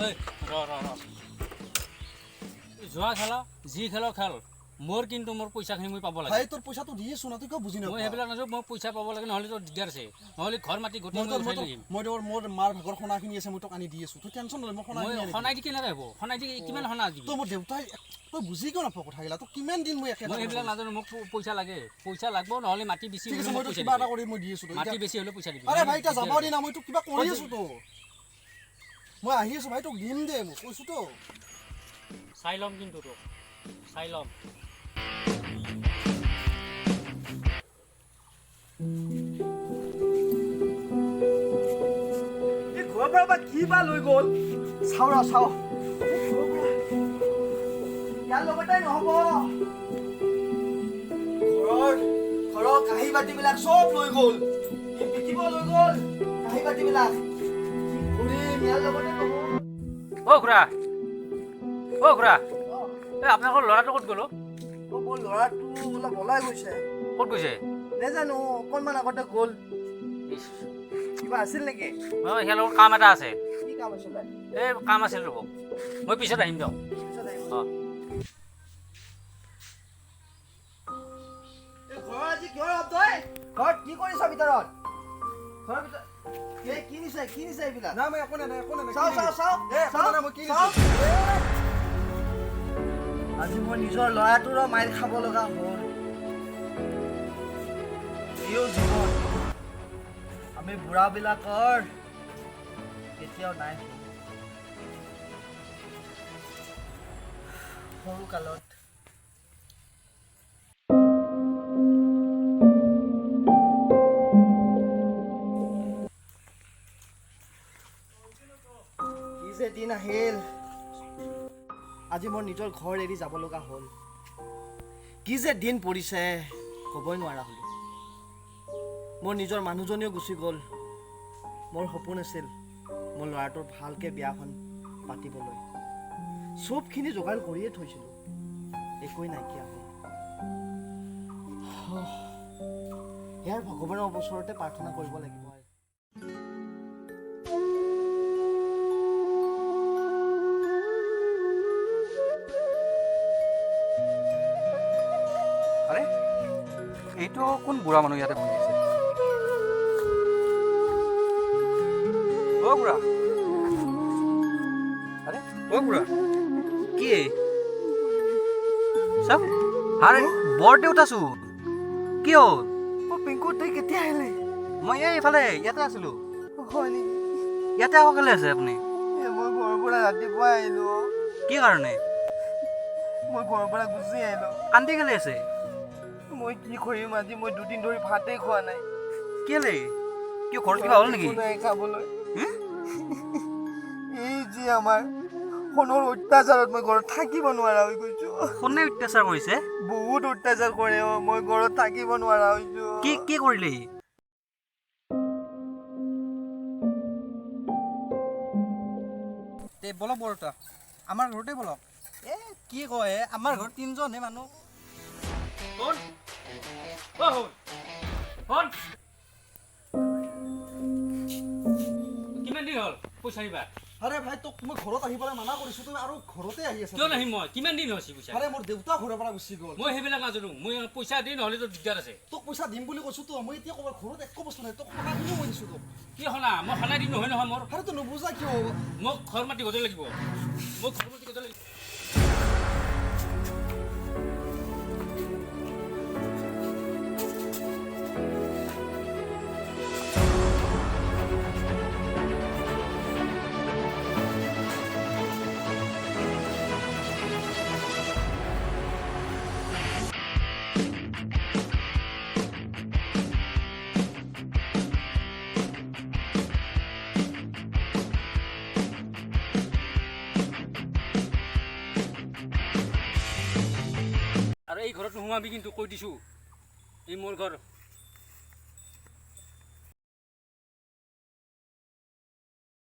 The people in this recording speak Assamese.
ঐ ৰ ৰ ৰ, যোৱা খেলা যি খেল খেল, মোৰ কিন্তু মোৰ পইচাখিনি মই পাব লাগে। ভাই, তোৰ পইচাটো দি আছো না, তুই কিয় বুজি মই নাপাৱ? সেইবিলাক নাযাওঁ, মই পইচা পাব লাগে, নহ'লে তোৰ দিগদাৰ আছে, নহ'লে ঘৰ মাটি গোটেই মই মই তোৰ উঠাই লৈ আহিম। মই তোৰ মোৰ মাৰ ভাগৰ সোণাখিনি আছে, মই তোক আনি দি আছো, তই টেনশ্যন নল'বি, মই মই সোণাখিনি আনি দিম। সনাই দি কেনেকৈ হ'ব? সনাই দি কিমান সোণা দিবি? তই মোৰ দেউতাই, তই বুজি কিয় নাপাৱ কথাগিলা? তোক কিমান দিন মই একে মই সেইবিলাক নাজানো, মোক পইচা লাগে, পইচা লাগব, নহ'লে মাটি বেছি ঠিক আছে, হ'লেও মই মোক তোক পইচা কিবা এটা দিবি। কৰি মই দি আছো তোক মাটি এতিয়া। বেছি হ'লেও পইচা দিবি। আৰে নহ'লে ভাই, এতিয়া দিগদাৰ যাব আছে। দি না, মই তোক কিবা কৰি আছো তো, মই আহি আছো ভাই, তোক দিম দে, মই কৈছো তো। চাই ল'ম কিন্তু তোক চাই ল'ম। এই ঘৰৰ পৰা বা কি বা লৈ গ'ল, চাওঁ ৰ চাওঁ। এই ঘৰৰ পৰা ইয়াৰ লগতে নহ'ব, ঘৰৰ কাঁহী বাতিবিলাক চব লৈ গ'ল, ই বিকিব লৈ গ'ল কাঁহী বাতিবিলাক। কি কৰিম, ইয়াৰ লগতে নহ'ব। অ' খুৰা, অ' খুৰা, এই আপোনালোকৰ ল'ৰাটো ক'ত গ'ল অ'? অ, মোৰ ল'ৰাটো অলপ ওলাই গৈছে। ক'ত গৈছে? নেজানো, অকণমান আগতে গ'ল। ইছ, কিবা আছিল নেকি? অঁ, সিয়াৰ লগত কাম এটা আছে। কি কাম আছিলে? এই কাম আছিল ৰ'ব, মই পিছত আহিম দিয়ক। পিছত আহিব। অঁ। এই ঘৰৰ আজি কিহৰ শব্দ? ঐ ঘৰত কি কৰিছ ভিতৰত? ঘৰৰ ভিতৰত এই কি নিছে, কি নিছে এইবিলাক? না, মই একো নাই, একো নাই। চাওঁ চাওঁ চাওঁ। এ একো নাই, মই কি চাওঁ। নিছো? আজি মই নিজৰ ল'ৰাটোৰো মাইৰ খাব লগা হ'ল। এইও জীৱন, আমি বুঢ়াবিলাকৰ কেতিয়াও নাই। সৰু কালত কি যে দিন আহিল, আজি মোৰ নিজৰ ঘৰ এৰি যাব লগা হ'ল। কি যে দিন পৰিছে ক'বই নোৱাৰা হ'লো। মোৰ নিজৰ মানুহজনীও গুচি গ'ল। মোৰ সপোন আছিল মোৰ ল'ৰাটোৰ ভালকৈ বিয়াখন পাতিবলৈ, চবখিনি যোগাৰ কৰিয়ে থৈছিলোঁ, একোৱেই নাইকিয়া হ'ল। ইয়াৰ ভগৱানৰ ওচৰতে প্ৰাৰ্থনা কৰিব লাগিব আৰু। আৰে এইটো কোন বুঢ়া মানুহ ইয়াতে বহি আছে? অ' বুঢ়া, আৰে অ' বুঢ়া, কি চাওক, আৰে বৰ দেউতাচোন, কি হ'ল? অ' পিংকু, তই কেতিয়া আহিলি? মই এই এইফালে ইয়াতে আছিলোঁ। হয় নেকি? ইয়াতে আকৌ কেলৈ আছে আপুনি? এই মই ঘৰৰ পৰা ৰাতিপুৱাই আহিলোঁ অ'। কি কাৰণে? মই ঘৰৰ পৰা গুচি আহিলোঁ। কান্দি কেলৈ আছে? মই কি কৰিম, আজি মই দুদিন ধৰি ভাতেই খোৱা নাই। কেলৈ, কিয়, ঘৰত কিবা হ'ল নেকি? একো নাই খাবলৈ। হুম? এই যি আমাৰ সোণৰ অত্যাচাৰত মই ঘৰত থাকিব নোৱাৰা হৈ গৈছো। কোনে অত্যাচাৰ কৰিছে? বহুত অত্যাচাৰ কৰে অ', মই ঘৰত থাকিব নোৱাৰা হৈছো। কি কি কৰিলে সি? তে বলক বৰতা, আমাৰ ঘৰতে বলক। এ কি কয় হে, আমাৰ ঘৰত তিনিজনহে মানুহ। শুন, অ' শুন, শুন, কিমান দিন হ'ল পইচা নিবা? আৰে ভাই, তোক মই ঘৰত আহিবলৈ মানা কৰিছো, তুমি আৰু ঘৰতে আহি আছা। কিয় নাহিম মই? কিমান দিন হৈছে পইচা? আৰে মোৰ দেউতা ঘৰৰ পৰা গুচি গ'ল। মই সেইবিলাক নাজানো, মই পইচা দি, নহ'লে তোৰ দিগদাৰ আছে। তোক পইচা দিম বুলি কৈছো তো, মই এতিয়া ক'ব ঘৰত একো বস্তু নাই, তোক সোণাখিনিও মই দিছো তোক। কি সোণা? মই সোণা দিম নহয় নহয় মোৰ। আৰে তই নুবুজা কিয়? মোক ঘৰ মাটি গোটাই লাগিব, মোক ঘৰ মাটি গোটাই লাগিব। আৰু এই ঘৰত নোসোমাবি কিন্তু, কৈ দিছোঁ, এই মোৰ ঘৰ।